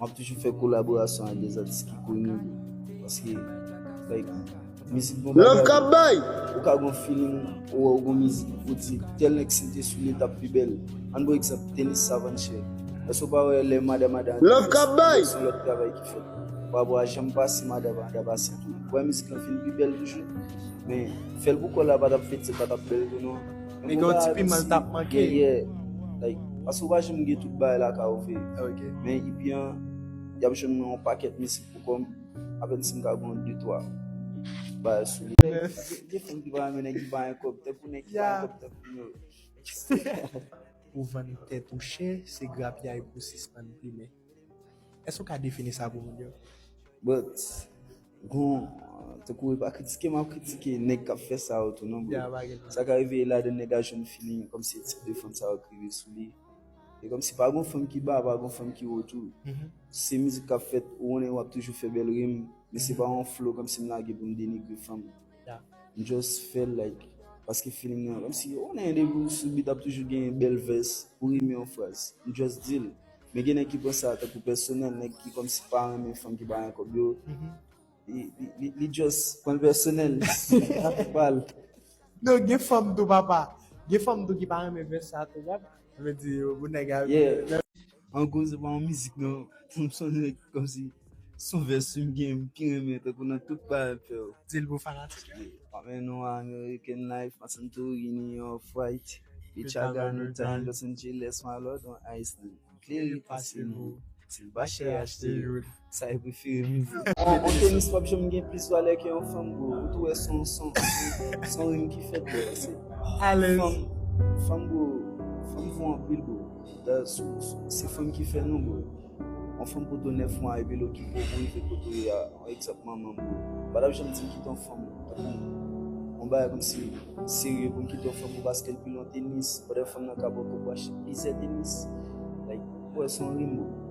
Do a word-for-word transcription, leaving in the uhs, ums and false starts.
M ap toujou fè kolaborasyon ak de atis ki koni, bro. Paske, like, mizik bon bagay. Love ka bay! Ou ka gon feeling, ou wè ou gon mizik, ou di, tèl nèg si l te sou li, l t ap pi bèl. Ann ba w egzanp, Tenis Savanchè. Èske w pa wè lè Mada Mada antre, se yon lòt travay ki fèt? Pa rapò a jan m pase, Mada Mada pase tou. Ou wè mizik lan vin pi bèl toujou. Men, fè l pou kò l la pa t ap fete, pa t ap bèl tou non. Men gen yon ti piman l t ap manke. Yeah, yeah. Like, paske ou pa janm gen tout bagay lakay ou vre. Men epi an, y ap jwenn nan yon pakèt mizik pou kò m. Apèn si m ka gon de twa bagay sou li. Gen fanm ki pa renmen nèg ki pa gen kòb, tankou nèg ki pa gen kòb, tankou nou. Ou vann tèt ou chè, se grapyay pou sispann plimen. Èske w ka defini sa pou moun yo? But, gon, tankou e pa kritike, m ap kritike nèg k ap fè sa yo tou non, bro. Sa ka rive ladan nèg la jwenn feeling, kòmsi e tip de fanm sa yo k rive sou li. E kòmsi pa gon fanm ki ba, pa gon fanm ki wo tou. Se mizik k ap fèt, ou konnen w ap toujou fè bèl rim, men se pa yon flow kòmsi m lage pou m denigre fanm. M just fè l, like, paske feeling nan, kòmsi, ou konnen depi w sou beat ap toujou gen bèl vès pou rime yon fraz. M just di l. Men gen nèg ki pran sa tankou pèsonèl, nèg ki kòmsi pa renmen fanm ki pa gen kòb yo. Li, li, li, li just pran l pèsonèl. L ap pale. Non, gen fanm tou, papa. Gen fanm tou ki pa renmen vès sa tou, papa. Sa vle di, yo, pou nèg a. Yeah. An gwo, se pa yon mizik, non. M sonje kòmsi sou vès m gen, m pi renmen, tankou nan tout bagay m fè yo. Di l pou fanatik yo. Yeah. Pa men non, American Life, my Santorini, Off-White, Bitch, I got no time, Los Angeles, my lord, on Iceland. Klere pase nou. Si l pa chè, achte youn. Sa e prefere m. On, on tenis p ap janm gen plis valè ke yon fanm, bro. Ou tou wè se yon, se yon, se yon rim ki fèt, bro. Fanm, fanm, bro. Fanm vo anpil, bro. Da, sou, sou, se fanm ki fè nou, bro. Yon fanm poto nèf mwa epi l okipe w pou rive kote w ye a. Yon egzanp, manman m, bro. M pa t ap janm di m kite yon fanm. Yon bagay kòmsi serye pou m kite yon fanm pou paske l pile yon tenis. Pandan fanm nan ka ba w kòb pou achte plizyè tenis. Like, ou wè se yon rim, bro.